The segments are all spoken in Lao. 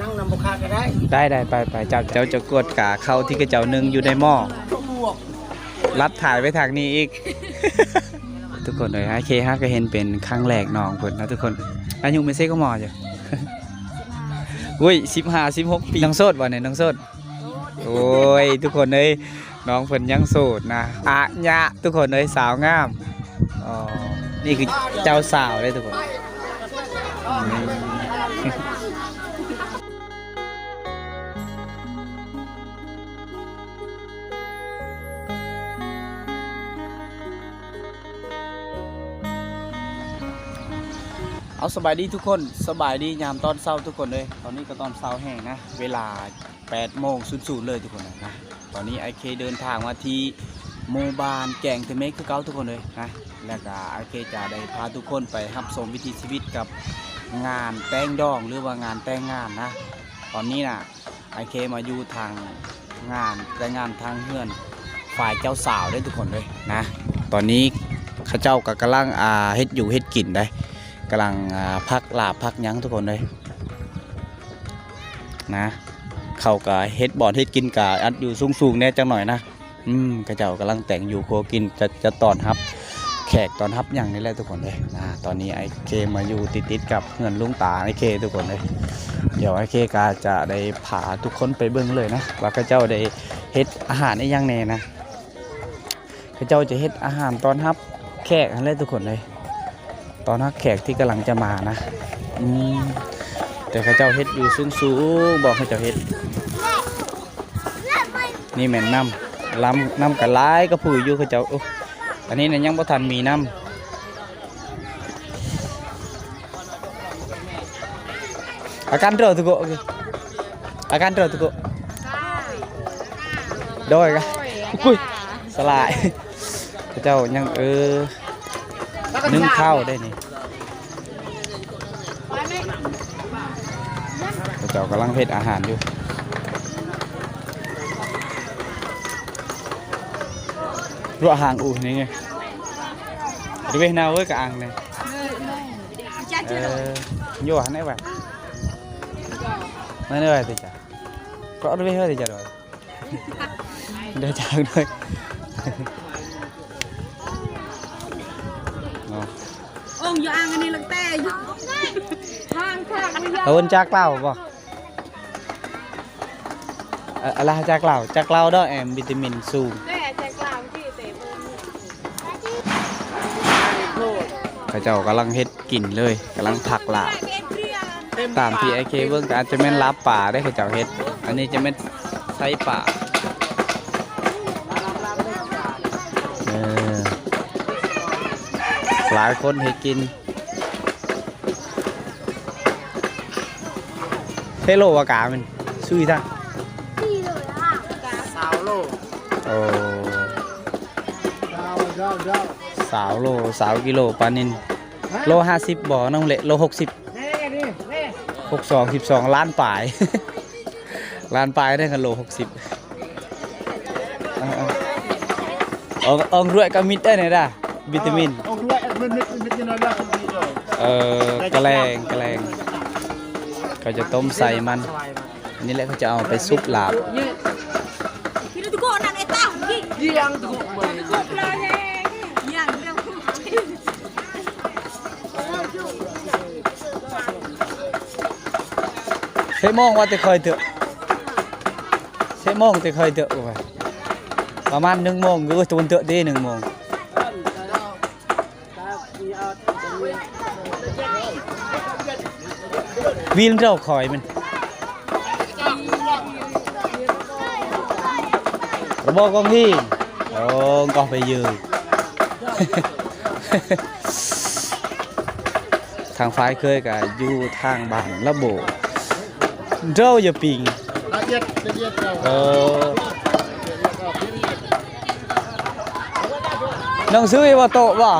ນັ່ງນຳບໍ່ຂາດກໍໄດ້ ໄດ້ ໄດ້ ໄປ ໄປ ເຈົ້າ ເຈົ້າຈະກວດກາເຂົ້າທີ່ເຂົາເຈົ້າໜຶ້ງຢູ່ໃນໝໍ້ ລັດຖ່າຍໄປທາງນີ້ອີກ ທຸກຄົນເອີຍ ອ້າຍເຄເຮົາກໍເຫັນເປັນຄັ້ງແລກນ້ອງເພິ່ນນະທຸກຄົນ ອາຍຸແມ່ນເຊກະໝໍ້ຢູ່ ອຸ້ຍ ສິບຫ້າ ສິບຫົກປີ ນ້ອງໂສດບໍ່ນີ້ ນ້ອງໂສດ? ໂອ້ຍ ທຸກຄົນເອີຍ ນ້ອງເພິ່ນຍັງໂສດນະ ອາຍະ ທຸກຄົນເອີຍ ສາວງາມ ອໍ ນີ້ຄືເຈົ້າສາວເດ້ທຸກຄົນ ເອົາ ສະບາຍດີທຸກຄົນ ສະບາຍດີຍາມຕອນເຊົ້າທຸກຄົນເອີຍ ຕອນນີ້ກໍຕອນເຊົ້າແຮງນະ ເວລາ ແປດໂມງສູນໆ ເລີຍທຸກຄົນນະ. ຕອນນີ້ອ້າຍເຄເດີນທາງມາທີ່ໝູ່ບ້ານແກ້ງທະເມກຄືເກົ່າທຸກຄົນເອີຍນະ ແລ້ວກະອ້າຍເຄຈະໄດ້ພາທຸກຄົນໄປຮັບຊົມວິຖີຊີວິດກັບງານແຕ່ງດອງ ຫຼືວ່າງານແຕ່ງງານນະ. ຕອນນີ້ນະ ອ້າຍເຄມາຢູ່ທາງງານແຕ່ງງານທາງເຮືອນຝ່າຍເຈົ້າສາວເດ້ທຸກຄົນເອີຍນະ. ຕອນນີ້ເຂົາເຈົ້າກໍກຳລັງ ອ່າ ເຮັດຢູ່ເຮັດກິນເດ້ ກຳລັງ ອ່າ ພັກລາບພັກຫຍັງທຸກຄົນເອີຍ. ນະ ເຂົາກະເຮັດບ່ອນເຮັດກິນກະອັດຢູ່ສູງໆແດ່ຈັກໜ້ອຍນະ. ອືມ ເຂົາເຈົ້າກຳລັງແຕ່ງຢູ່ຄົວກິນ ຈະ ຈະຕ້ອນຮັບແຂກຕ້ອນຮັບຫຍັງນີ້ແຫຼະທຸກຄົນເອີຍນະ. ຕອນນີ້ອ້າຍເຄມາຢູ່ຕິດໆກັບເຮືອນລຸງຕາອ້າຍເຄທຸກຄົນເອີຍ. ດຽວອ້າຍເຄກະຈະໄດ້ພາທຸກຄົນໄປເບິ່ງເລີຍນະ ວ່າເຂົາເຈົ້າໄດ້ເຮັດອາຫານອີ່ຫຍັງແດ່ນະ. ເຂົາເຈົ້າຈະເຮັດອາຫານຕ້ອນຮັບແຂກຫັ້ນແຫຼະທຸກຄົນເອີຍ ຕ້ອນຮັບແຂກທີ່ກຳລັງຈະມານະ. ອືມ ແຕ່ເຂົາເຈົ້າເຮັດຢູ່ສູງໆ ບອກເຂົາເຈົ້າເຮັດ. ນີ້ແມ່ນນ້ຳ ລຳ ນ້ຳກໍຫຼາຍກະຜືຢູ່ເຂົາເຈົ້າ. ໂອ້ ອັນນີ້ນະຍັງບໍ່ທັນມີນ້ຳ. ອາການເດີທຸກຄົນ ອາການເດີທຸກຄົນ ໂດຍ ໂດຍ ອຸ້ຍ ສະຫຼາຍ ເຂົາເຈົ້າຍັງ ເອີ ໜຶ້ງເຂົ້າໄດ້ນີ້ ເຂົາເຈົ້າກຳລັງເຮັດອາຫານຢູ່ ລວກຫາງອູ່ນີ້ໄງ ເວນາເວີຍກະອັງນີ້. ເອີ ໂຍຫັ້ນໄດ້ວ່າ ນັ້ນໄດ້ວ່າຕິຈາ ກໍເວເຮີຕິຈາ ໂດຍ ໄດ້ຈາກໂດຍ ເນາະ ອົງຢູ່ອ່າງອັນນີ້ລະແຕ່ຢູ່ ທາງທາງ ເອົາເພິ່ນຈາກລາວບໍ່? ເອີ ອາລາຈາກລາວ ຈາກລາວເດີ ແອມ ວິຕາມິນສູງ ແຕ່ຈາກລາວທີ່ເຕະເບິ່ງ ເຂົາເຈົ້າກຳລັງເຮັດກິນເລີຍ ກຳລັງຜັກລາບ ຕາມທີ່ອ້າຍເຄເບິ່ງກໍອາດຈະແມ່ນລາບປາເດ້ ເຂົາເຈົ້າເຮັດ ອັນນີ້ຈະແມ່ນໄຊປາ ເອີ ຫຼາຍຄົນເຮັດກິນ. ເທໂລວາກາແມ່ນ ຊຸຍທາງ ຊາວໂລ ໂອ້ ຊາວໂລ ຊາວກິໂລ ປານິນ ໂລຫ້າສິບບໍ່ ນ້ອງເລະ ໂລຫົກສິບ ຫົກສອງ ສິບສອງ ລ້ານປາຍ ລ້ານປາຍເດ້ ຄັນໂລຫົກສິບ. ເອີ ເອີ ອອງດ້ວຍກະມິດໄດ້ນີ້ດາ ວິຕາມິນ ເອີ ກະແລງ ກະແລງ ເຂົາຈະຕົ້ມໃສ່ມັນ ນີ້ແຫຼະ ເຂົາຈະເອົາໄປຊຸບລາບ. ເຊໂມງວ່າແຕ່ຄ່ອຍເຖາະ ເຊໂມງແຕ່ຄ່ອຍເຖາະ ປະມານໜຶ່ງໂມງ ໂອ້ຍ ໂຕນເຖາະເດ້ ໜຶ່ງໂມງ. ວິນເຈົ້າຄອຍມັນ ລະບອກກອງຮີ ໂອ້ ກໍໄປຢື ທາງຝ່າຍເຄີຍກະຢູ່ທາງບ້ານລະໂບ ເຈົ້າຢ່າປິງ ລະອຽດ ລະອຽດເຈົ້າ ເອີ ນ້ອງຊື້ບໍ່ໂຕະບໍ່?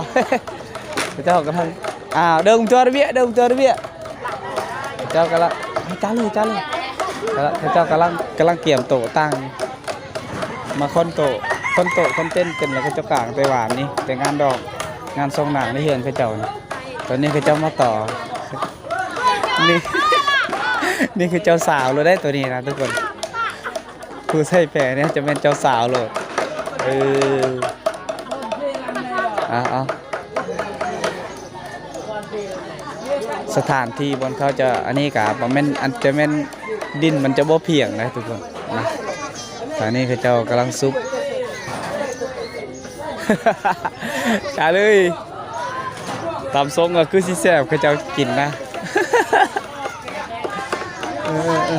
ເຈົ້າກຳລັງ ອ້າວ ເດີນຕົວລະບຽບ ເດີນຕົວລະບຽບ ເຈົ້າກຳລັງ ຈາເລີຍ ຈາເລີຍ ເຂົາເຈົ້າກຳລັງ ກຳລັງກຽມໂຕະຕັ້ງ ມາຄົນໂຕະ ຄົນໂຕະຄົນເຕັນເປັນ ແລ້ວເຂົາເຈົ້າກາງແຕ່ວານນີ້ ແຕ່ງານດອກ ງານສົ່ງໜັງໃນເຮືອນເຂົາເຈົ້ານີ້ ຕອນນີ້ເຂົາເຈົ້າມາຕໍ່ ນີ້ ນີ້ຄືເຈົ້າສາວໂລດເດ້ ໂຕນີ້ນະທຸກຄົນ. ຜູ້ໃສ່ແພນີ້ຈະແມ່ນເຈົ້າສາວໂລດ. ເອີ ເອົາ ເອົາ ສະຖານທີ່ບ່ອນເຂົາຈະ ອັນນີ້ກະບໍ່ແມ່ນ ອັນຈະແມ່ນ ດິນມັນຈະບໍ່ພຽງນະທຸກຄົນນະ. ຕອນນີ້ເຂົາເຈົ້າກຳລັງສຸບ ຈ້າເລີຍ. ຕຳສົ້ມກໍຄືຊິແຊບ ເຂົາເຈົ້າກິນນະ. ເອີ ເອີ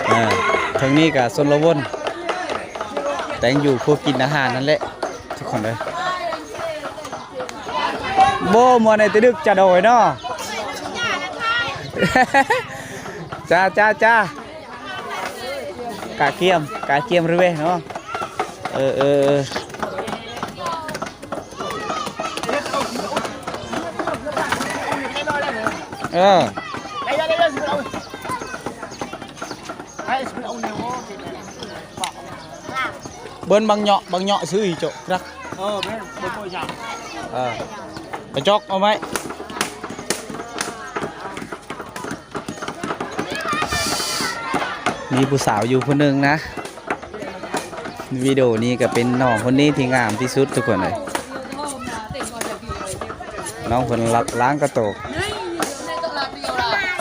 ເອີ ເທິງນີ້ກໍຊົນລະວົນ ແຕ່ງຢູ່ຄົວກິນອາຫານນັ້ນແຫຼະທຸກຄົນເອີຍ. ໂອ້ ມ່ວນໃນຕະດຶກຈະໂດຍເນາະ. ຈ້າ ຈ້າ ຈ້າ. ກະກຽມ ກະກຽມເລີຍເນາະ. ເອີ ເອີ ເອີ ເອີ ເບິ່ງບັກເຍາະ ບັກເຍາະຊື່ອີໂຈະ ເອີ ແມ່ນ ບໍ່ ບໍ່ຢາກ ເອີ ໄປຈອກເອົາໄວ້. ມີຜູ້ສາວຢູ່ຜູ້ໜຶ່ງນະ. ວິດີໂອນີ້ກໍເປັນນ້ອງຄົນນີ້ທີ່ງາມທີ່ສຸດທຸກຄົນເອີຍ. ນ້ອງເພິ່ນລັກລ້າງກະໂຕກ.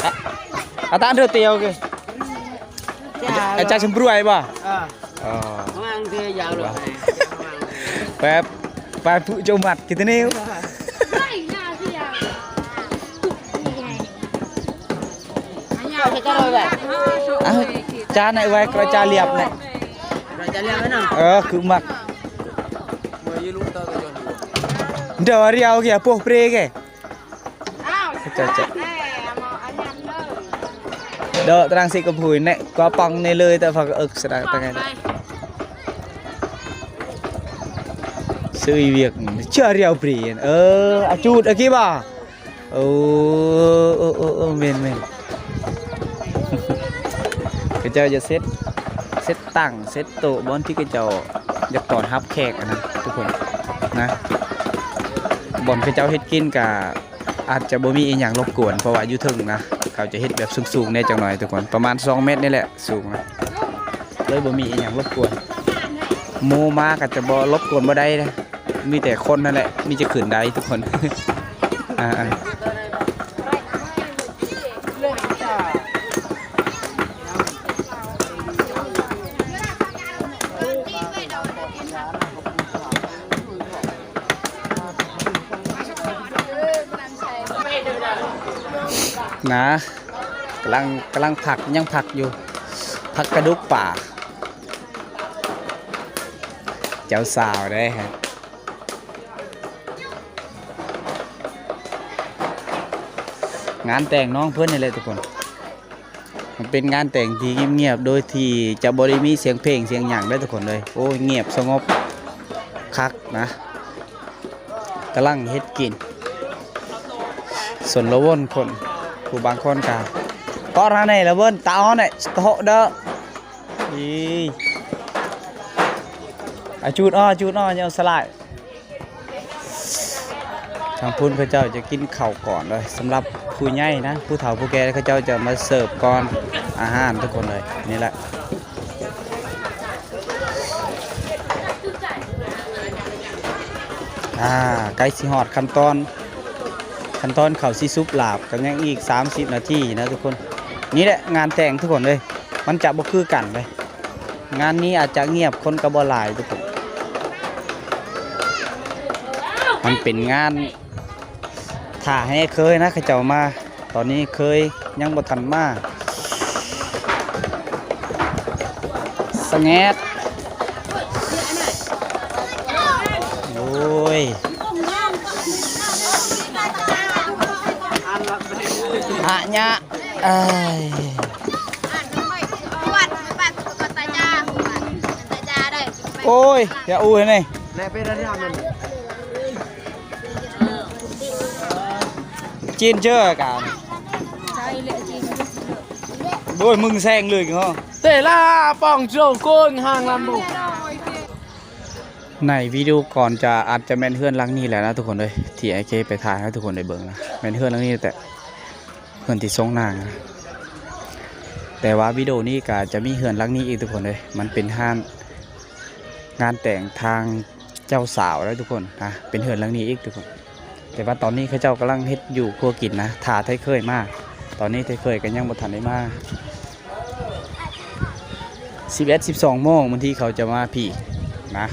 ອາ ອາຕານເດີຕຽວເກ ອາຈານຊຳບວຍບໍ່? ເອີ ເອີ ແປບ ແປບຜູ້ເຈົ້າມັດກິນແຕ່ນີ້. ອ່ະ ຈານໃນໄວ້ ກະຈາລຽບນະ ກະຈາລຽບໄວ້ເນາະ. ເອີ ຄືມັກ ດຽວລຽວເກ ໂປະເປເກ. ເຈົ້າ ເຈົ້າ ເດີ ຕະລັງຊິກະພຸຍແນະ ກວ່າປັງໃນເລີຍ ແຕ່ຟັກເອິກສະດາຕະໄງ ຊື້ວຽກ ເຊື່ອລຽວບຣີ ເອີ ອາຈູດ ອາກີບາ. ໂອ້ ເອີ ເອີ ເອີ ແມ່ນໆ ເຂົາເຈົ້າຈະເຊັດ ເຊັດຕັ່ງ ເຊັດໂຕະ ບ່ອນທີ່ເຂົາເຈົ້າຢາກຕ້ອນຮັບແຂກຫັ້ນນະທຸກຄົນນະ. ບ່ອນເຂົາເຈົ້າເຮັດກິນກະອາດຈະບໍ່ມີອີ່ຫຍັງລົບກວນ ເພາະວ່າຢູ່ເທິງນະ ເຂົາຈະເຮັດແບບສູງໆແດ່ຈັກໜ້ອຍທຸກຄົນ ປະມານສອງແມັດນີ້ແຫຼະສູງນະ ເລີຍບໍ່ມີອີ່ຫຍັງລົບກວນ. ໝູມາກໍຈະບໍ່ລົບກວນບໍ່ໄດ້ເດ້. ມີແຕ່ຄົນນັ້ນແຫຼະ ມີຈະຂຶ້ນໄດ້ທຸກຄົນ ອ່າ ນະ ກຳລັງ ກຳລັງຜັກ ຍັງຜັກຢູ່ ຜັກກະດູກປາ ເຈົ້າສາວເດ້. ງານແຕ່ງນ້ອງເພິ່ນນີ້ແຫຼະທຸກຄົນ ມັນເປັນງານແຕ່ງທີ່ງຽບໆ ໂດຍທີ່ຈະບໍ່ໄດ້ມີສຽງເພງສຽງຫຍັງເດີທຸກຄົນເອີຍ. ໂອ້ຍ ງຽບສະຫງົບຄັກນະ ກຳລັງເຮັດກິນ ຊົນລະວົນຄົນ ຜູ້ບາງຄົນກະເກາະທາງໃນລະເບິ່ນຕາອອນແຫຼະ ສະໂຕເດີ ອີ ອາຈູດ ອາຈູດ ອາ ຍາວສະຫຼາຍ. ທາງພຸ້ນເຂົາເຈົ້າຈະກິນເຂົ້າກ່ອນເລີຍ ສຳລັບຜູ້ໃຫຍ່ນະ ຜູ້ເຖົ້າຜູ້ແກ່ເຂົາເຈົ້າຈະມາເສີບກ່ອນອາຫານທຸກຄົນເລີຍ ນີ້ແຫຼະ. ອ່າ ໃກ້ຊິຮອດຂັ້ນຕອນ ຂັ້ນຕອນເຂົ້າຊິສຸບລາບ ກໍຍັງອີກສາມສິບນາທີນະທຸກຄົນ. ນີ້ແຫຼະງານແຕ່ງທຸກຄົນເອີຍ ມັນຈະບໍ່ຄືກັນເລີຍ. ງານນີ້ອາດຈະງຽບ ຄົນກໍບໍ່ຫຼາຍທຸກຄົນ. ມັນເປັນງານຖ້າໃຫ້ເຂີຍນະ ເຂົາເຈົ້າມາ. ຕອນນີ້ເຂີຍຍັງບໍ່ທັນມາ. ສະແງດ. ໂອ້ຍ ອະຍະ. ເອີຍ ໂອ້ຍ ຢ່າອູ້ໃຫ້ແນ່. ຈີນເຈີກັນ ໂດຍມຶງແຊງເລີຍເນາະ. ເຕລາປອງໂຈໂກນຫາງລຳບຸ. ໃນວິດີໂອກ່ອນຈະ ອາດຈະແມ່ນເຮືອນຫຼັງນີ້ແຫຼະນະທຸກຄົນເອີຍ ທີ່ອ້າຍເຄໄປຖ່າຍໃຫ້ທຸກຄົນໄດ້ເບິ່ງນະ ແມ່ນເຮືອນຫຼັງນີ້ແຕ່ ເຮືອນທີ່ຊົງນາງ. ແຕ່ວ່າວິດີໂອນີ້ກໍຈະມີເຮືອນຫຼັງນີ້ອີກທຸກຄົນເອີຍ, ມັນເປັນຮ້ານງານແຕ່ງທາງເຈົ້າສາວເດີທຸກຄົນນະ, ເປັນເຮືອນຫຼັງນີ້ອີກທຸກຄົນ. ແຕ່ວ່າຕອນນີ້ເຂົາເຈົ້າກຳລັງເຮັດຢູ່ຄົວກິນນະ, ຖ້າໄທເຄີຍມາ, ຕອນນີ້ໄທເຄີຍກໍຍັງບໍ່ທັນໄດ້ມາ. ສິບເອັດ ສິບສອງໂມງ ບາງທີເຂົາຈະມາພີ້ນະ.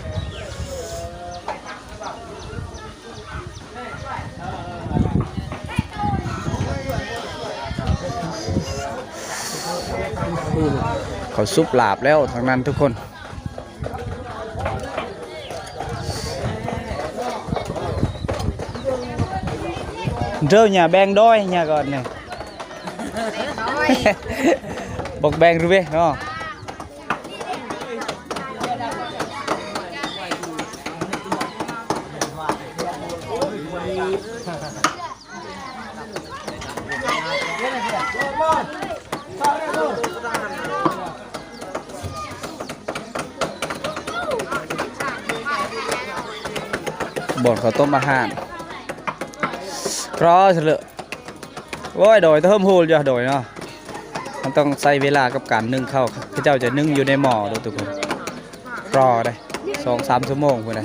ເຂົາສຸບລາບແລ້ວທາງນັ້ນທຸກຄົນ. ເດີ ຫຍ້າແບງດອຍ ຫຍ້າກ່ອນນີ້ ບັກແບງເຣເວເນາະ. ບ່ອນເຂົ້າຕົ້ມອາຫານ ກຣໍສະເລີ. ໂອ້ຍ ໂດຍ ເລີ່ມໂຮລຢູ່ ໂດຍເນາະ, ມັນຕ້ອງໃຊ້ເວລາກັບການໜຶ້ງເຂົ້າ. ເຂົາເຈົ້າຈະໜຶ້ງຢູ່ໃນໝໍ້ເດີທຸກຄົນ. ລໍໄດ້ສອງສາມຊົ່ວໂມງພຸ້ນນະ.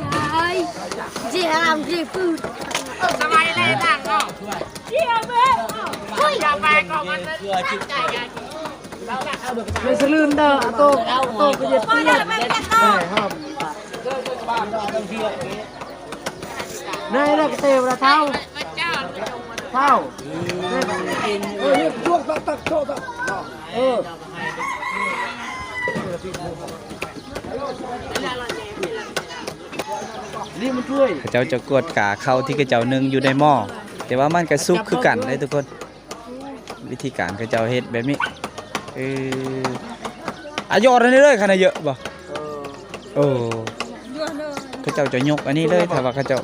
ເຂົາເຈົ້າຈະກວດກາເຂົ້າທີ່ເຂົາເຈົ້າໜຶ້ງຢູ່ໃນໝໍ້, ແຕ່ວ່າມັນກະສຸກຄືກັນເດ້ທຸກຄົນ. ວິທີການເຂົາເຈົ້າເຮັດແບບນີ້. ເອີ ອາ ຢອດອັນນີ້ເລີຍ ຄັນເຢີະບໍ່? ເອີ ເຂົາເຈົ້າຈະຍົກອັນນີ້ເລີຍ. ຖ້າວ່າເຂົາເຈົ້າ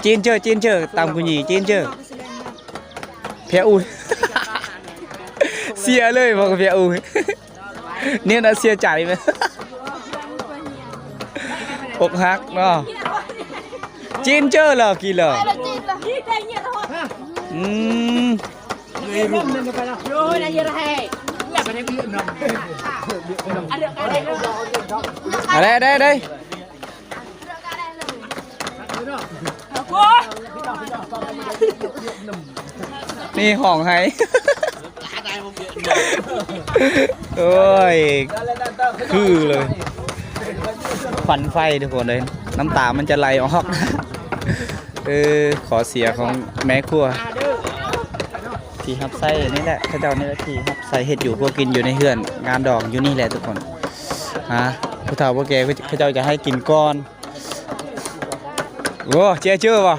ຈີນເຈີ ຈີນເຈີ ຕາມກຸຍຈີນເຈີ ເພຍອູ ເສຍເລີຍ ບໍ່ກໍເພຍອູ. ນີ້ນະ ເສຍໃຈແມ່ນ ອົກຫັກເນາະ. ຈີນເຈີເລີ ກີເລີ ອືມ ອາ ໄດ້ ໄດ້ ໄດ້. ນີ້ຮ້ອງໄຫ້ ໂອ້ຍ ຄືເລີຍ ຄວັນໄຟທຸກຄົນເອີຍ ນ້ຳຕາມັນຈະໄຫຼອອກ. ເອີ ຂໍ້ເສຍຂອງແມ່ຄົວ ທີ່ຮັບໃຊ້ນີ້ແຫຼະ ເຂົາເຈົ້ານີ້ແຫຼະທີ່ຮັບໃຊ້ເຮັດຢູ່ຄົວກິນຢູ່ໃນເຮືອນງານດອງຢູ່ນີ້ແຫຼະທຸກຄົນ. ຮະ ຜູ້ເຖົ້າຜູ້ແກ່ເຂົາເຈົ້າຈະໃຫ້ກິນກ່ອນ. ໂອ້ ເຈ້ເຈີບໍ່?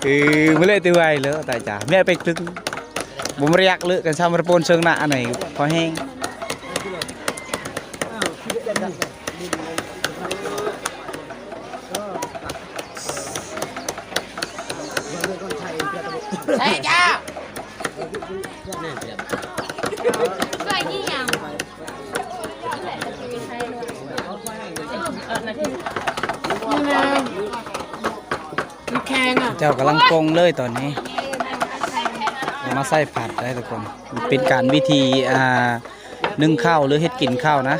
ເອີ ມື້ເລະຕື່ໄວເລີ ຕາຍຈ້າ ແມ່ໄປຕຶງ ບໍ່ມາຮຽກເລີ ກັນຊ້ຳມາປົນເຊິ່ງໜ້າອັນໃດພໍແຮງ. ເຈົ້າກຳລັງປົງເລີຍຕອນນີ້ ເອົາມາໃສ່ຜັດໄດ້ທຸກຄົນ. ເປັນການວິທີ ອ່າ ໜຶ້ງເຂົ້າ ຫຼື ເຮັດກິນເຂົ້ານະ.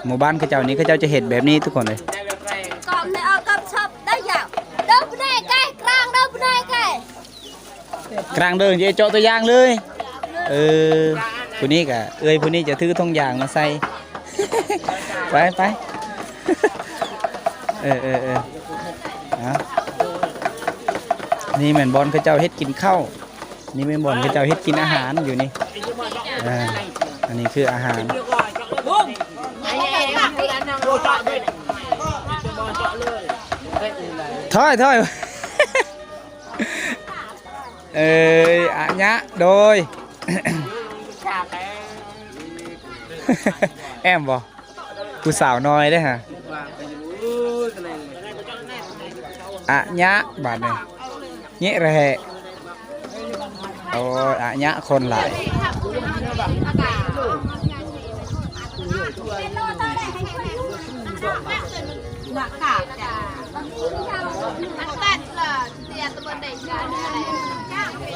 ໝູ່ບ້ານເຂົາເຈົ້ານີ້ ເຂົາເຈົ້າຈະເຮັດແບບນີ້ທຸກຄົນເລີຍ. ກາງເດີນ ເຈາະຕົວຢ່າງເລີຍ. ເອີ ຜູ້ນີ້ກະ ເອື້ອຍຜູ້ນີ້ຈະຖືຖົງຢາງມາໃສ່. ໄປ ໄປ ເອີ ເອີ ເອີ ເອົາ ນີ້ແມ່ນບ່ອນເຂົາເຈົ້າເຮັດກິນເຂົ້າ. ນີ້ແມ່ນບ່ອນເຂົາເຈົ້າເຮັດກິນອາຫານຢູ່ນີ້. ອ່າ ອັນນີ້ຄືອາຫານ. ຖອຍ ຖອຍ. ເອີຍ ອະຍະ ໂດຍ ແອມບໍ່? ຜູ້ສາວນ້ອຍເດ້ຫະ ອະຍະ ບາດນີ້ ເຍະແລະແຮະ. ໂອ້ຍ ອະຍະ ຄົນຫຼາຍ. ໜ້າກາກຈ້ະ. ບ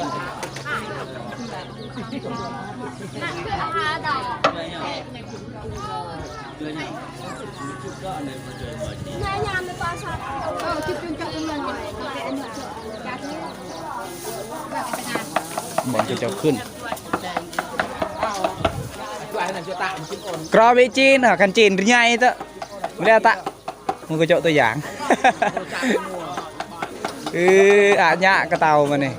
່ອນເຈົ້າຂຶ້ນ ກຣອບໄອ້ຈີນ ຄັນຈີນໃຫຍ່ເຕີ ບໍ່ໄດ້ຕະ ມັນກະເຈາະຕົວຢ່າງ ເອີ ອາຍະກະເຕົາມານີ້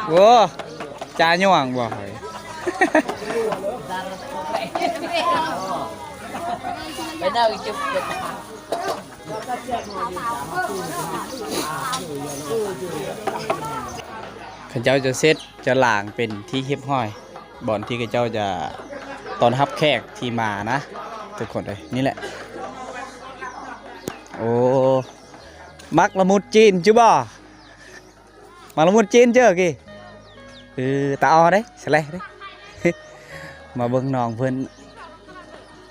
ໂອ້ ຈາຍ່ວງບໍ່ ໄປເອົາອີກຈຸ ເຂົາເຈົ້າຈະເຊັດ ຈະລ້າງເປັນທີ່ຮຽບຮ້ອຍ ບ່ອນທີ່ເຂົາເຈົ້າຈະຕ້ອນຮັບແຂກທີ່ມານະ ທຸກຄົນເອີຍ ນີ້ແຫຼະ ໂອ້ ໝາກລະມຸດຈີນ ຈື່ບໍ່? ໝາກລະມຸດຈີນເຈີກີ້ ເອີ ຕາອໍເດ້ ສະແລະເດ້ ມາເບິ່ງນ້ອງເພິ່ນ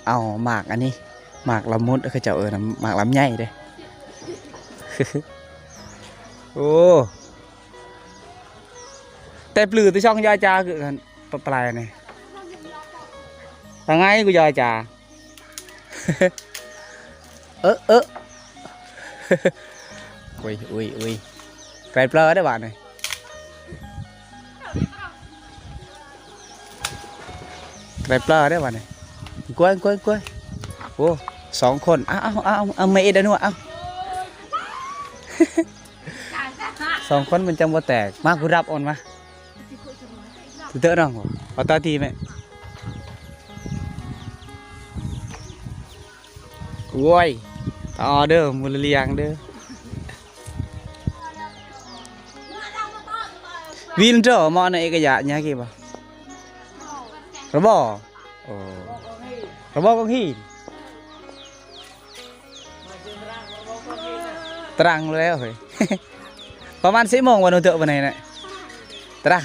ເອົາໝາກອັນນີ້ ໝາກລະມຸດ ເຂົາເຈົ້າເອີ້ນໝາກລຳໄຍເດ້ ໂອ້ ແຕ່ປືແຕ່ຊ່ອງຢາຈາຄືກັນ ປະປາຍນີ້ ຕາໄງກູຢາຈາ ເອີ ເອີ ອຸຍ ອຸຍ ອຸຍ ໄກເປີເດ້ບາດນີ້ ໄກເປີເດ້ບາດນີ້ ກວຍ ກວຍ ກວຍ ໂອ້ ສອງຄົນ ເອົາ ເອົາ ເອົາ ເອົາ ເອົາ ມາເອັດອັນນັ້ນ ເອົາ ສອງຄົນມັນຈັ່ງບໍ່ແຕກ ມາ ກູຮັບອອນມາ ເດີນ້ອງ ເອົາຕາຕີແມະ ໂອ້ຍ ຕາອໍເດີ ໝູລະລຽງເດີ ວິນເດີ ໝໍນະເອກະຍະຍາກີບະ ລະບໍ ໂອ້ ລະບໍກອງຫີນ ຕະລັງແລ້ວເຮີ້ຍ ປະມານສິບໂມງວັນເດີ ປານໃດນະ ຕະລັງ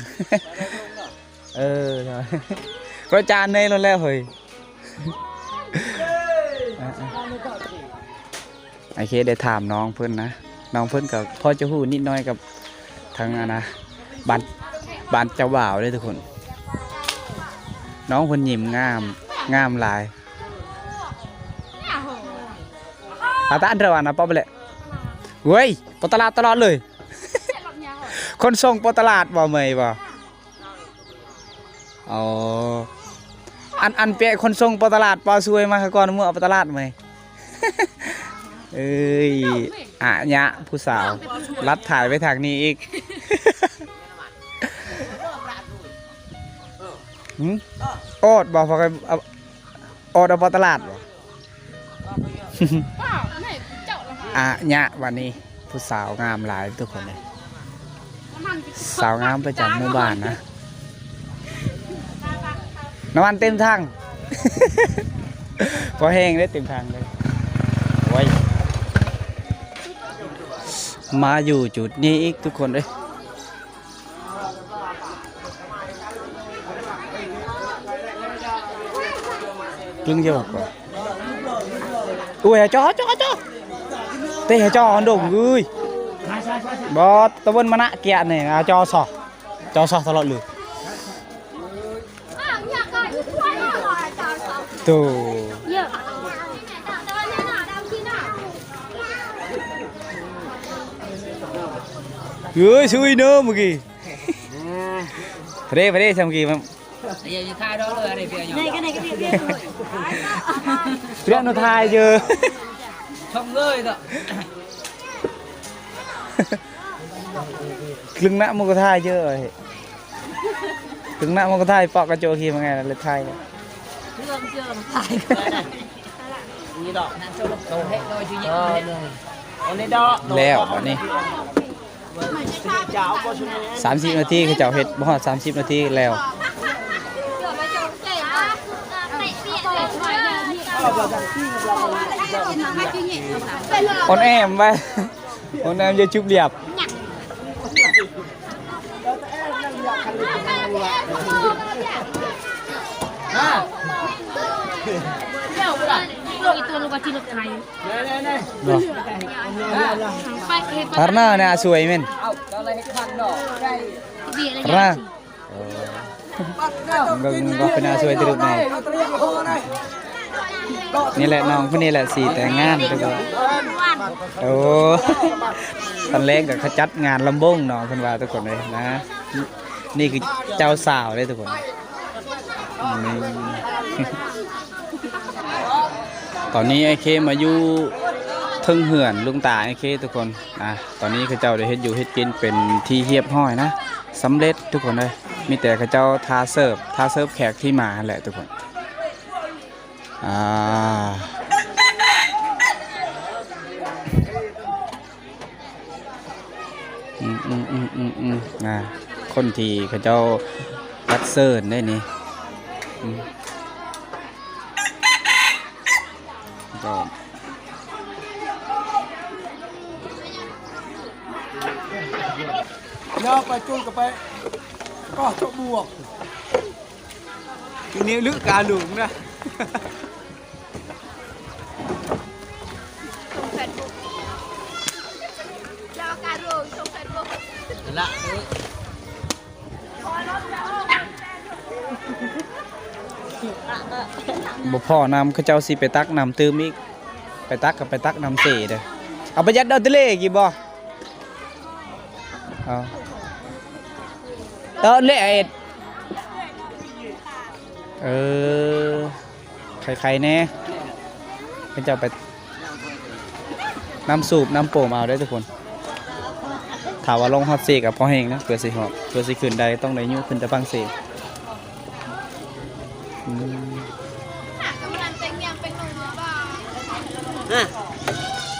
ເອີ ກໍຈານໃນໂລດແລ້ວເຮີ້ຍ ໂອເຄ ໄດ້ຖາມນ້ອງເພິ່ນນະ ນ້ອງເພິ່ນກໍພໍຈະຮູ້ນິດໜ້ອຍກັບ ທາງອັນນະ ບ້ານ ບ້ານເຈົ້າບ່າວເດ້ທຸກຄົນ ນ້ອງເພິ່ນຍິ້ມງາມ ງາມຫຼາຍ ອາຕາອັນເທື່ອວານະ ປອບໄປແຫຼະ ເວີຍ ປອກຕະຫຼາດຕະຫຼອດເລີຍ ຂົນສົ່ງປອກຕະຫຼາດບໍ່ ເມື່ອຍບໍ່? ອໍ ອັນ ອັນເປະຂົນສົ່ງປອກຕະຫຼາດ ປອບຊ່ວຍມາກ່ອນ ເມືອອອກໄປຕະຫຼາດໃໝ່ ເອີຍ ອາຍະຜູ້ສາວ ລັດຖ່າຍໄປທາງນີ້ອີກ ຫື ອອດບໍ່ ພໍກັນ ອອດເອົາປອກຕະຫຼາດບໍ່? ອາຍະ ບາດນີ້ ຜູ້ສາວງາມຫຼາຍທຸກຄົນເລີຍ ສາວງາມປະຈຳໝູ່ບ້ານນະ ນ້ຳມັນເຕັມຖັງ ພໍແຮງເດ້ ເຕັມຖັງເລີຍ ໂອ້ຍ ມາຢູ່ຈຸດນີ້ອີກທຸກຄົນເອີຍ. ລຶ້ງເຢີກວ່າ ໂອ້ຍ ຈອດ ຈອດ ຈອດ ເຕະ ຈອດ ອັນດົງເອີຍ ບໍ່ ຕະເວັນມານະກຽນນີ້ ຈອດ ຈອດ ຕະຫຼອດເລີຍ. ໂຕ ເອີຍ ຊຸຍເນີເມື່ອກີ້ ເຣ ເຣ ຊຳກີ້ ເຣ ນະ ຖ່າຍເຈີ ຊ່ອງເລີຍເນາະ ລຶ້ງນະ ມັນກໍຖ່າຍເຈີ ເອີຍ ຕຶງນະມັນກໍຖ່າຍປອກກະໂຈະຄີມາໄງລະເລີຍຖ່າຍ ແລ້ວບາດນີ້ ສາມສິບນາທີ ເຂົາເຈົ້າເຮັດບໍ່ຮອດສາມສິບນາທີແລ້ວ ອອນແອມໄວ້ ໂອ້ ນ້ຳເຢັນຈຸບລຽບ ເນາະ Karena anak suai men. ລະ ໂອ້ ເບິ່ງ ເບິ່ງເປັນໜ້າຊ່ວຍຕະລຶກແດ່. ນີ້ແຫຼະ ນ້ອງຄົນນີ້ແຫຼະຊິແຕ່ງງານ ທຸກຄົນ. ໂອ້ ຕອນແລງກໍເຂົາຈັດງານລຳວົງເນາະ ເພິ່ນວ່າ ທຸກຄົນເອີຍນະ. ນີ້ຄືເຈົ້າສາວເດ້ ທຸກຄົນ. ນີ້ ຕອນນີ້ອ້າຍເຄມາຢູ່ເທິງເຮືອນລຸງຕາອ້າຍເຄ ທຸກຄົນ. ອ່າ ຕອນນີ້ເຂົາເຈົ້າໄດ້ເຮັດຢູ່ເຮັດກິນເປັນທີ່ຮຽບຮ້ອຍນະ ສຳເລັດ ທຸກຄົນເອີຍ. ມີແຕ່ເຂົາເຈົ້າຖ້າເສີບ ຖ້າເສີບແຂກທີ່ມາຫັ້ນແຫຼະ ທຸກຄົນ. ອ່າ ອືມໆໆໆໆ ອ່າ ຄົນທີ່ເຂົາເຈົ້າຮັບເຊີນໄດ້ນີ້ ອືມ ກໍ ຢ່າໄປຈຸນກັບໄປກໍຈະບວກ ທີນີ້ລຶກກາລຸງນະ ລະ ບໍ່ພໍນ້ຳ ເຂົາເຈົ້າຊິໄປຕັກນ້ຳຕື່ມອີກ ໄປຕັກກໍໄປຕັກນ້ຳເຊເດີ້. ເອົາໄປຍັດດອກທະເລກີ້ບໍ່? ເອົາ ເອີ ເລະ ເອັດ ເອີ ໄຄໆແດ່ ເຂົາເຈົ້າໄປ ນ້ຳສູບນ້ຳໂປມເອົາເດີ້ທຸກຄົນ. ຖ້າວ່າລົງຮອດເຊກໍພໍແຮງນະ ເພື່ອຊິຮອດ ເພື່ອຊິຂຶ້ນໄດ້ ຕ້ອງໄດ້ຍູ້ຂຶ້ນແຕ່ຝັ່ງເຊ. ອືມ ອາ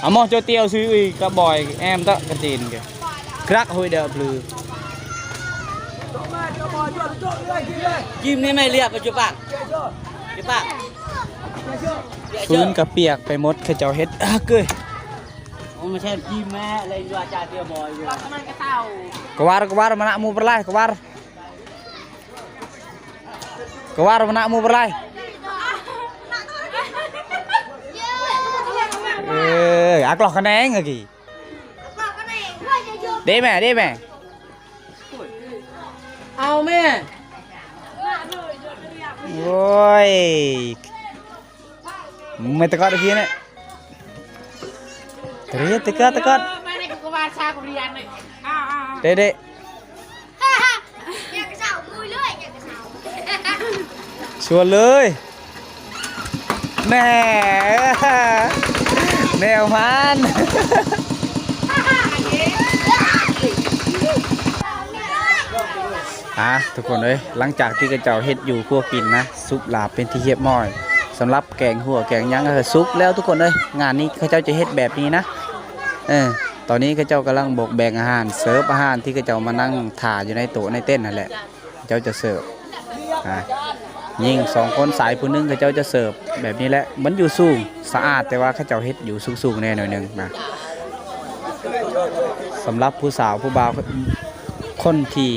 ອາໝໍ້ ເຈົ້າຕຽວຊື້ອີກກະບອຍແອມຕະກະຕີນກະ ຄຣັກ ໂຮຍເດີບລື ຈິມນີ້ແມ່ນລຽບປັດຈຸບັນ ຈຸບັນ ຟືນກະປຽກໄປໝົດ ເຂົາເຈົ້າເຮັດ ອາ ເກີຍ ໂອ້ ມາແຊມຈີມແມ່ ແລະຢູ່ອາຈານເດຍມອຍຢູ່ ກະວາດ ກະວາດ ມານະໝູ່ປະໄລ ກະວາດ ກະວາດ ມານະໝູ່ປະໄລ ເອີ ອາກລອກຂະແໜງອະກີ້ ເດ້ແມ່ ເດ້ແມ່ ເອົາແມ່ ໂອ້ຍ ແມ່ຕະກອດກີ້ນະ ຕະເຣ ຕະກອດ ຕະກອດ ເດ້ ເດ້ ຊວນເລີຍ ແນ່ ແນວມັນ ອ່າ ທຸກຄົນເອີຍ ຫຼັງຈາກທີ່ເຂົາເຈົ້າເຮັດຢູ່ຄົວກິນນະ ສຸກລາບເປັນທີ່ຮຽບຮ້ອຍ ສຳລັບແກງຫົວແກງຫຍັງກໍສຸກແລ້ວທຸກຄົນເອີຍ. ງານນີ້ເຂົາເຈົ້າຈະເຮັດແບບນີ້ນະ ເອີ ຕອນນີ້ເຂົາເຈົ້າກຳລັງບົກແບ່ງອາຫານ ເສີບອາຫານທີ່ເຂົາເຈົ້າມານັ່ງຖ້າຢູ່ໃນໂຕະໃນເຕັນຫັ້ນແຫຼະ ເຂົາເຈົ້າຈະເສີບ ອ່າ ຍິງສອງຄົນ ຊາຍຜູ້ໜຶ່ງ ເຂົາເຈົ້າຈະເສີບແບບນີ້ແຫຼະ. ມັນຢູ່ສູງ ສະອາດ ແຕ່ວ່າເຂົາເຈົ້າເຮັດຢູ່ສູງໆແດ່ໜ້ອຍໜຶ່ງນະ. ສຳລັບຜູ້ສາວຜູ້ບ່າວ ຄົນທີ່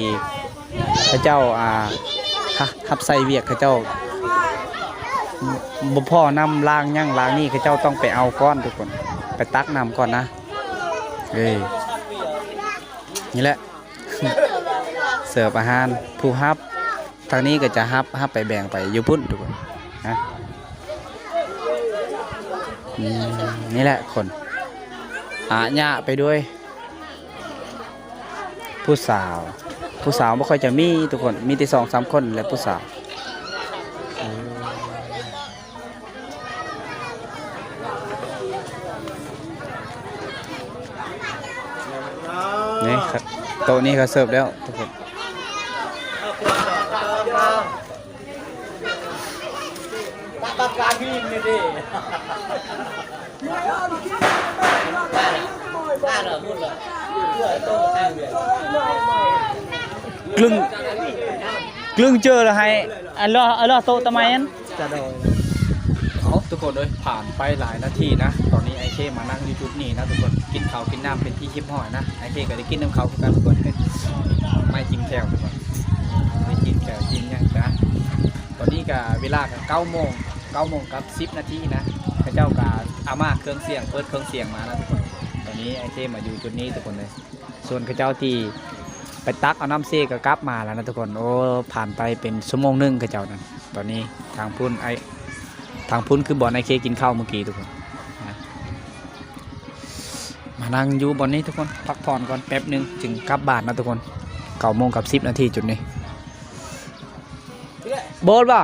ເຂົາເຈົ້າ ອ່າ ຮັບໃຊ້ວຽກ ເຂົາເຈົ້າບໍ່ພໍນ້ຳລ້າງຫຍັງລ້າງນີ້ ເຂົາເຈົ້າຕ້ອງໄປເອົາກ່ອນທຸກຄົນ ໄປຕັກນ້ຳກ່ອນນະ. ເອີ ນີ້ແຫຼະ ເສີບອາຫານ ຜູ້ຮັບ ທາງນີ້ກໍຈະຮັບ ຮັບໄປແບ່ງໄປຢູ່ພຸ້ນທຸກຄົນນະ. ອືມ ນີ້ແຫຼະຄົນ ອາຍະໄປດ້ວຍ ຜູ້ສາວ ຜູ້ສາວບໍ່ຄ່ອຍຈະມີທຸກຄົນ ມີແຕ່ສອງສາມຄົນແຫຼະຜູ້ສາວ. ນີ້ ໂຕະນີ້ເຂົາເສີບແລ້ວທຸກຄົນ. ກຶງ ກຶງເຈີລະໃຫ້ ອັນລອ ອັນລອໂຕະຕະໄມອັນ ຈະດອຍ. ເອົາ ທຸກຄົນເອີຍ ຜ່ານໄປຫຼາຍນາທີນະ ຕອນນີ້ອ້າຍເຄມານັ່ງຢູ່ຈຸດນີ້ນະທຸກຄົນ ກິນເຂົ້າກິນນ້ຳເປັນທີ່ຮຽບຮ້ອຍນະ. ອ້າຍເຄກໍໄດ້ກິນນຳເຂົາຄືກັນທຸກຄົນ ໄມ້ຈິ້ມແຈ່ວທຸກຄົນ ໄມ້ຈິ້ມແຈ່ວຈິ້ມຫຍັງນະ. ຕອນນີ້ກໍເວລາກໍເກົ້າໂມງ ເກົ້າໂມງກັບສິບນາທີນະ ເຂົາເຈົ້າກໍອາມາເຄື່ອງສຽງ ເປີດເຄື່ອງສຽງມານະທຸກຄົນ. ຕອນນີ້ອ້າຍເຄມາຢູ່ຈຸດນີ້ທຸກຄົນເອີຍ. ສ່ວນເຂົາເຈົ້າທີ່ ໄປຕັກເອົານ້ຳເຊກະກັບມາແລ້ວນະທຸກຄົນ. ໂອ້ ຜ່ານໄປເປັນຊົ່ວໂມງໜຶ່ງເຂົາເຈົ້ານັ້ນ. ຕອນນີ້ທາງພຸ້ນ ໄອ້ ທາງພຸ້ນຄືບ່ອນໄອ້ເຄກິນເຂົ້າມື້ກີ້ທຸກຄົນ. ມານັ່ງຢູ່ບ່ອນນີ້ທຸກຄົນ ພັກຜ່ອນກ່ອນແປັບໜຶ່ງຈຶ່ງກັບບ້ານນະທຸກຄົນ. ເກົ້າໂມງກັບສິບນາທີຈຸດນີ້. ໂບດບໍ່?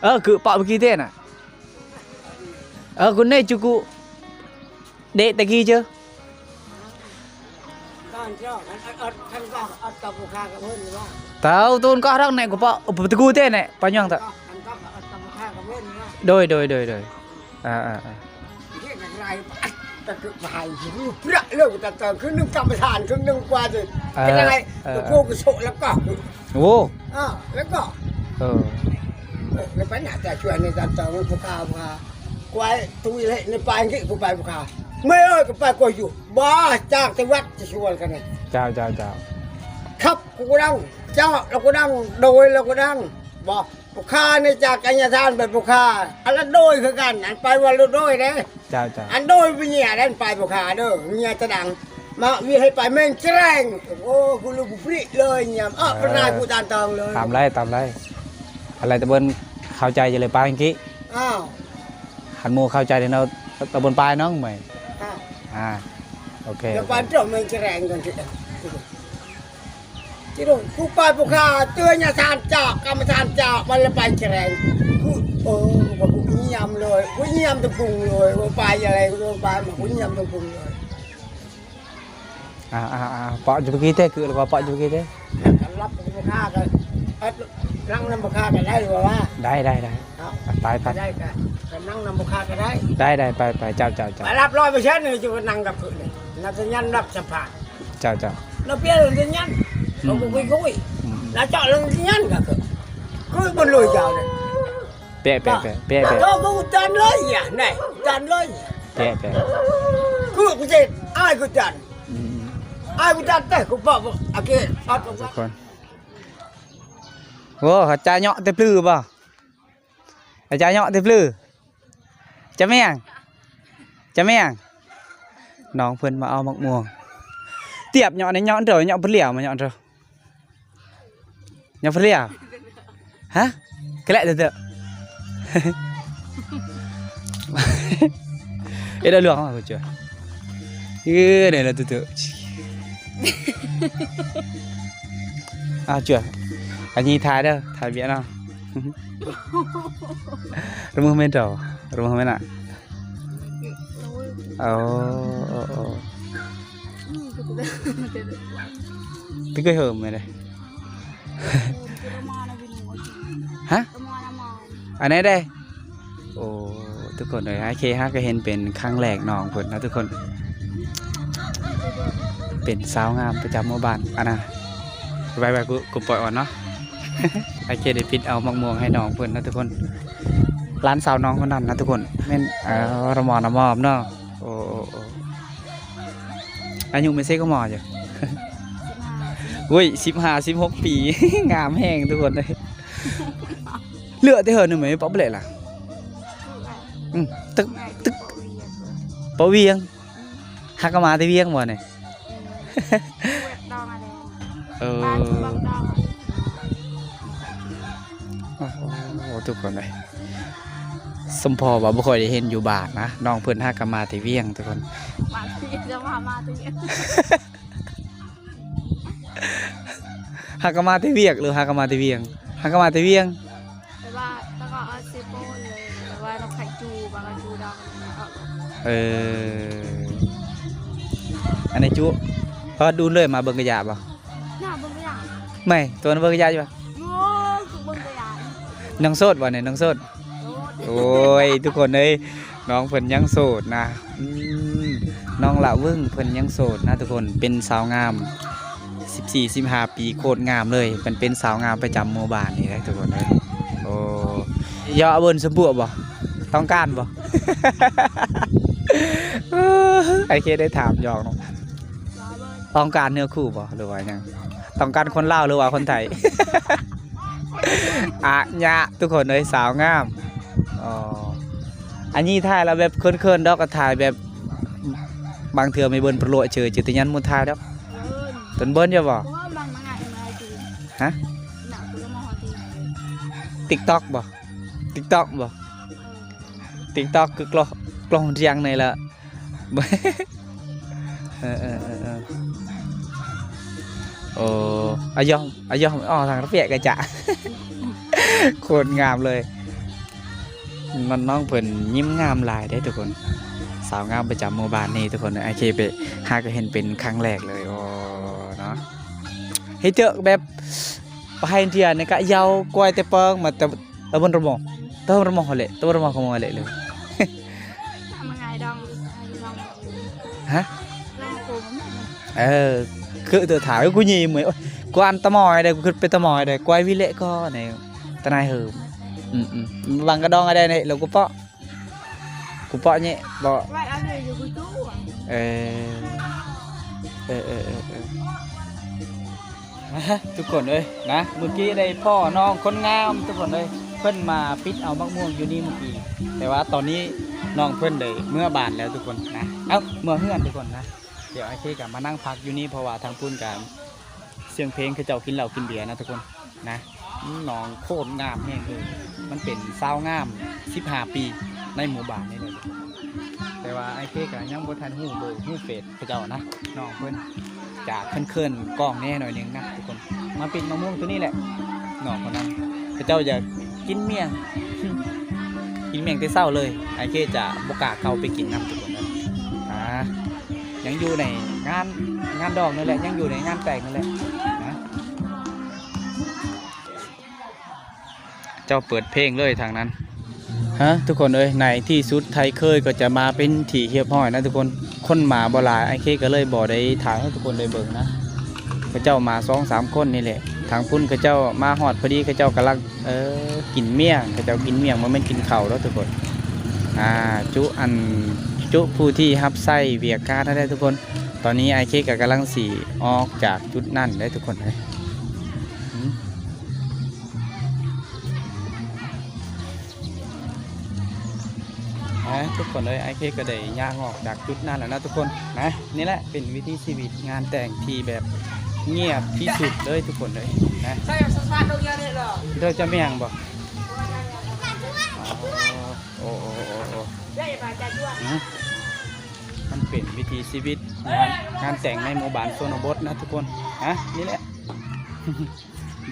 ເອີ ຄືປະເມື່ອກີ້ເຕນະ. ເອີ ຄຸນເນຈຸກຸ ເດະຕະກີ້ເຈີ. ເຕົ້າໂຕນກໍຮັກແນະ ກໍປະ ໂອ ປະຕູເຕແນະ ປະຍອງຕະ. ໂດຍ ໂດຍ ໂດຍ ໂດຍ. ອ່າ ອ່າ ອ່າ. ໂອ້ ເອີ ແລ້ວກໍ ເອີ ແລ້ວໄປໜ້າແຕ່ຊວນໃນຕານຕອງຜູ້ຂ້າ ຜູ້ຂ້າ ກວາຍຕຸຍເລະໃນປາຍກິ ຜູ້ໄປຜູ້ຂ້າ ແມ່ເອີຍ ກໍໄປກວາຍຢູ່ ບໍ່ຈາກແຕ່ວັດຈະຊວນກັນ. ເຈົ້າ ເຈົ້າ ເຈົ້າ. ຄັບ ກູກໍດັງ ເຈົ້າ ລາວກໍດັງ ໂດຍ ລາວກໍດັງ ບໍ່ ຜູ້ຂ້ານີ້ຈາກໄກຍະທານໄປຜູ້ຂ້າ ອັນລະໂດຍຄືກັນ ອັນໄປວ່າລະໂດຍເດ້. ເຈົ້າ ເຈົ້າ. ອັນໂດຍວິນຍາແດນປາຍບໍ່ຂາເດີ ເງຍຕະດັງ ມາວິໃຫ້ປາຍແມ່ງແຈງ. ໂອ້ ກູລູກຜູ້ປຣິເລີຍຍາມ ເອີ ເອີ ປະນາຍກູຕານຕອງເລີຍ. ຕາມໄລ່ ຕາມໄລ່ ອາໄລຕະເບິ່ນເຂົ້າໃຈຈະເລີຍປາຍກິ. ອ້າວ ຄັນໝູ່ເຂົ້າໃຈເນາະ ຕະເບິ່ນປາຍນ້ອງໃໝ່. ອ້າວ ອ່າ ໂອເຄ ແລ້ວປານເຈົ້າແມ່ງແຈງກັນ. ຈິໂດ ກູປາຍຜູ້ຂ້າ ເຕືອນຍາສານຈາກ ກຳມະສານຈາກ ມັນລະໄປແຈງ ກູ ເອີ ກູຍຽມເລີຍ ກູຍຽມຕະກຸງເລີຍ ກູໄປອະໄລ ກູໄປມາ ກູຍຽມຕະກຸງເລີຍ. ອ່າ ອ່າ ອ່າ ເປາະຢູ່ກີ້ເຕ ຄືລະເປາະຢູ່ກີ້ເຕ ກັນລັບຜູ້ຂ້າກໍ ເອີ ນັ່ງນຳຜູ້ຂ້າກໍໄດ້ບໍ່ວ່າ? ໄດ້ ໄດ້ ໄດ້. ເນາະ ໄປ ໄປ ໄດ້ກໍ ກໍນັ່ງນຳຜູ້ຂ້າກໍໄດ້. ໄດ້ ໄດ້ ໄປ ໄປ ເຈົ້າ ເຈົ້າ ເຈົ້າ. ໄປລັບຮ້ອຍເປີເຊັນ ຢູ່ນັ່ງກັບຄືນນີ້ ນັດສັນຍັນ ນັດສຳພາດ. ເຈົ້າ ເຈົ້າ. ນະເປຍເລີຍຍັນ ອືມ ເຂົາກໍຄຸຍຄຸຍ ອືມ ນະເຈາະເລີຍຍັນກໍຄື ຄືບໍ່ລຸຍເຈົ້າເລີຍ. ແປະ ແປະ ແປະ ແປະ ແປະ ເຈົ້າກໍອຸດຕັນເລີຍ ນະ ອຸດຕັນເລີຍ ແປະ ແປະ ຄືກູເຈັບ ອ້າຍກູຕັນ ອືມ ອ້າຍກູຕັນແຕ່ກູບອກ ອາເກ ທຸກຄົນ. ໂອ້ ອາຈານເຍາະແຕ່ປຶບໍ? ອາຈານເຍາະຕິບລື ຈະແມ່ງ ຈະແມ່ງ ນ້ອງເພິ່ນມາເອົາໝາກມ່ວງ ຕຽບເຍາະໃນເຍາະເດີ ເຍາະເພິ່ນຫຼຽວມາເຍາະເດີ ເຍາະເພິ່ນຫຼຽວ ຮະ ກະແລະເດີ ເອີ ດາວຫຼວງເອົາເຈົ້າ ເອີ ເດີ ເດີ ເດີ ເອົາເຈົ້າ ອັນນີ້ຖ່າຍເດີ ຖ່າຍວຽກເນາະ. ລະມືແມ່ນເຈົ້າ ລະມືແມ່ນນະ ໂອ້ ໂອ້ ໂອ້ ຕິກະເຮີມແມ່ນເດ້ ຮະ ອັນໃດເດ້ ໂອ້ ທຸກຄົນເອີຍ ໂອເຄ ເຮົາກໍເຫັນເປັນຄັ້ງແລກນ້ອງເພິ່ນເນາະທຸກຄົນ ເປັນສາວງາມປະຈຳໝູ່ບ້ານ ອັນນະ ໄວ້ໆ ກູ ກູປ່ອຍອ່ອນເນາະ ໂອເຄ ໄດ້ປິດເອົາໝາກມ່ວງໃຫ້ນ້ອງເພິ່ນເນາະທຸກຄົນ ຫຼານສາວນ້ອງຄົນນັ້ນນະທຸກຄົນ ແມ່ນ ເອີ ລະໝໍລະໝອມເນາະ ໂອ້ ໂອ້ ໂອ້ ອາຍຸແມ່ນເຊກະໝໍຢູ່ ໂອ້ຍ ສິບຫ້າ ສິບຫົກປີ ງາມແຮງທຸກຄົນເອີຍ ເລືອກແຕ່ເຫີນນີ້ແມ່ນປະເບລະ ອືມ ຕຶກ ຕຶກ ປະວຽງ ຫາກະມາແຕ່ວຽງບໍ່ນີ້ ເອີ ໂອ້ໂຫ ທຸກຄົນເອີຍ ສົມພໍວ່າບໍ່ຄ່ອຍໄດ້ເຫັນຢູ່ບ້ານນະ ນ້ອງເພິ່ນຫາກະມາແຕ່ວຽງທຸກຄົນ ມາແຕ່ວຽງ ຈະມາ ມາແຕ່ວຽງ ຫາກະມາແຕ່ວຽກ ຫຼືຫາກະມາແຕ່ວຽງ ຫາກະມາແຕ່ວຽງ ແບບວ່າ ແລ້ວກໍເອົາເຊໂປ້ເລີຍ ແບບວ່ານ້ອງໄຂ່ຈູ ບາກະຈູດອງ ເອີ ອັນນີ້ຈຸ ເພິ່ນດູນເລີຍ ມາເບິ່ງກະຢາບໍ່? ໜ້າເບິ່ງກະຢາ ແມ່ ຕົວເບິ່ງກະຢາຢູ່ບໍ່? ໂອ້ ເບິ່ງກະຢາ ຍັງໂສດບໍ່ນີ້ ຍັງໂສດ? ໂອ້ຍ ທຸກຄົນເອີຍ ນ້ອງເພິ່ນຍັງໂສດນະ ອືມ ນ້ອງລະວຶ້ງເພິ່ນຍັງໂສດນະທຸກຄົນ ເປັນສາວງາມ ສິບສີ່ ສິບຫ້າປີ ໂຄດງາມເລີຍ ເພິ່ນເປັນສາວງາມປະຈຳໝູ່ບ້ານນີ້ເດ້ທຸກຄົນເອີຍ ໂອ້ ຢາກເບິ່ງຊຳບົວບໍ່? ຕ້ອງການບໍ່? ໄອ້ເຄໄດ້ຖາມຢອກເນາະ ຕ້ອງການເນື້ອຄູ່ບໍ່ ຫຼືວ່າຫຍັງ? ຕ້ອງການຄົນລາວ ຫຼືວ່າຄົນໄທ? ອະຍະ ທຸກຄົນເອີຍ ສາວງາມ ອໍ ອັນນີ້ຖ່າຍລະແບບເຂີນໆ ດອກ ກໍຖ່າຍແບບ ບາງເທື່ອແມ່ເບິ່ນປະໂລະເຈີ ເຈີແຕ່ຍານໝູ່ຖ່າຍດອກ ເບິ່ນເບິ່ນຢູ່ບໍ່? ຮະ? ຕິກຕັອກບໍ່? ຕິກຕັອກບໍ່? ຕິກຕັອກຄືກະໂລ ກະໂລຮຽງນີ້ລະ. ເອີໆໆໆ ໂອ້ ອາຍົ ອາຍົ ອໍ ທາງລະປຽກກະຈະ ໂຄດງາມເລີຍ. ນ້ອງ ນ້ອງເພິ່ນຍິ້ມງາມຫຼາຍເດ້ທຸກຄົນ ສາວງາມປະຈຳໝູ່ບ້ານນີ້ທຸກຄົນ. ອ້າຍເຄໄປຫາກະເຫັນເປັນຄັ້ງແລກເລີຍ. ໂອ້ ເນາະ ເຮັດເຈີແບບ ປະໄຮເທຍນີ້ກະເຍົາກວາຍແຕ່ເປິງມາແຕ່ ຕະບົນຣະມໍ ຕະບົນຣະມໍຫັ້ນແຫຼະ ຕະບົນຣະມໍຂອງເຮົາຫັ້ນແຫຼະເລີຍ. ຮະ? ເອີ ຄືເຕີຖາມ ເອີ ກູຍິ້ມເວີຍ ໂອ້ຍ ກວາຍຕະໝອຍໄດ໋ ກູຄິດເປັນຕະໝອຍໄດ໋ ກວາຍວິເລະກໍໃນຕະນາຍເຫີມ. ອືມໆ ບັງກະດອງອະໄດ໋ນີ້ ລະກູເປາະ ກູເປາະນີ້ເປາະ ເອີ ເອີໆໆໆ ທຸກຄົນເອີຍນະ ມື້ກີ້ໄດ້ພໍ້ນ້ອງຄົນງາມທຸກຄົນເອີຍ ເພິ່ນມາປິດເອົາໝາກມ່ວງຢູ່ນີ້ມື້ກີ້ ແຕ່ວ່າຕອນນີ້ນ້ອງເພິ່ນໄດ້ເມືອບ້ານແລ້ວທຸກຄົນນະ ເອົ້າ ເມືອເຮືອນທຸກຄົນນະ. ດຽວອ້າຍເຄກະມານັ່ງພັກຢູ່ນີ້ ເພາະວ່າທາງພຸ້ນກະສຽງເພງ ເຂົາເຈົ້າກິນເຫຼົ້າກິນເບຍນະທຸກຄົນນະ. ອືມ ນ້ອງໂຄດງາມແຮງເລີຍ ມັນເປັນສາວງາມສິບຫ້າປີໃນໝູ່ບ້ານນີ້ເລີຍ ແຕ່ວ່າອ້າຍເຄກະຍັງບໍ່ທັນຮູ້ເບີຮູ້ເຟສ ເຂົາເຈົ້ານະ ນ້ອງເພິ່ນຈະເຂີນໆກ້ອງແດ່ໜ້ອຍໜຶ່ງນະທຸກຄົນ. ມາປິດໝາກມ່ວງໂຕນີ້ແຫຼະ ນ້ອງຄົນນັ້ນ ເຂົາເຈົ້າຢາກກິນມ້ຽງ ກິນມ້ຽງແຕ່ເຊົ້າເລີຍ. ອ້າຍເຄຈະບໍ່ກ້າເຂົ້າໄປກິນນຳທຸກຄົນເດີ ອາ ຍັງຢູ່ໃນງານ ງານດອງນັ້ນແຫຼະ ຍັງຢູ່ໃນງານແຕ່ງນັ້ນແຫຼະນະ. ເຈົ້າເປີດເພງເລີຍທາງນັ້ນ. ຮະ ທຸກຄົນເອີຍ ໃນທີ່ສຸດໄທເຄີຍກໍຈະມາເປັນທີ່ຮຽບຮ້ອຍນະທຸກຄົນ. ຄົນມາບໍ່ຫຼາຍ ອ້າຍເຄກໍເລີຍບໍ່ໄດ້ຖ່າຍໃຫ້ທຸກຄົນໄດ້ເບິ່ງນະ. ເຂົາເຈົ້າມາສອງສາມຄົນນີ້ແຫຼະ. ທາງພຸ້ນເຂົາເຈົ້າມາຮອດພໍດີ ເຂົາເຈົ້າກຳລັງ ເອີ ກິນມ້ຽງ ເຂົາເຈົ້າກິນມ້ຽງ ບໍ່ແມ່ນກິນເຂົ້າດອກທຸກຄົນ. ອາ ຈຸອັນ ຈຸຜູ້ທີ່ຮັບໃຊ້ວຽກງານຫັ້ນແຫຼະທຸກຄົນ. ຕອນນີ້ອ້າຍເຄກໍກຳລັງຊິອອກຈາກຈຸດນັ້ນເດ້ທຸກຄົນເອີຍ. ອາ ທຸກຄົນເອີຍ ອ້າຍເຄກໍໄດ້ຍ່າງອອກຈາກຈຸດນັ້ນແລ້ວນະທຸກຄົນນະ. ນີ້ແຫຼະເປັນວິຖີຊີວິດງານແຕ່ງທີ່ແບບງຽບທີ່ສຸດເລີຍທຸກຄົນເອີຍນະ. ໂດຍຈະແມ່ງບໍ່? ອໍ ໂອ້ ໂອ້ ໂອ້ ໂອ້ ອືມ ມັນເປັນວິຖີຊີວິດງານ ງານແຕ່ງໃນໝູ່ບ້ານຊົນນະບົດນະທຸກຄົນນະ. ນີ້ແຫຼະ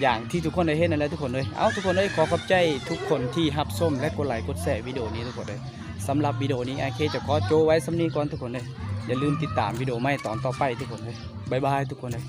ຢ່າງທີ່ທຸກຄົນໄດ້ເຫັນນັ້ນແຫຼະທຸກຄົນເອີຍ. ເອົ້າ ທຸກຄົນເອີຍ ຂໍຂອບໃຈທຸກຄົນທີ່ຮັບຊົມ ແລະ ກົດໄລກົດແຊວິດີໂອນີ້ທຸກຄົນເອີຍ. ສຳລັບວິດີໂອນີ້ ອ້າຍເຄຈະຂໍໂຈະໄວ້ສ່ຳນີ້ກ່ອນທຸກຄົນເອີຍ. ຢ່າລືມຕິດຕາມວິດີໂອໃໝ່ຕອນຕໍ່ໄປທຸກຄົນເອີຍ. ບາຍບາຍທຸກຄົນເອີຍ.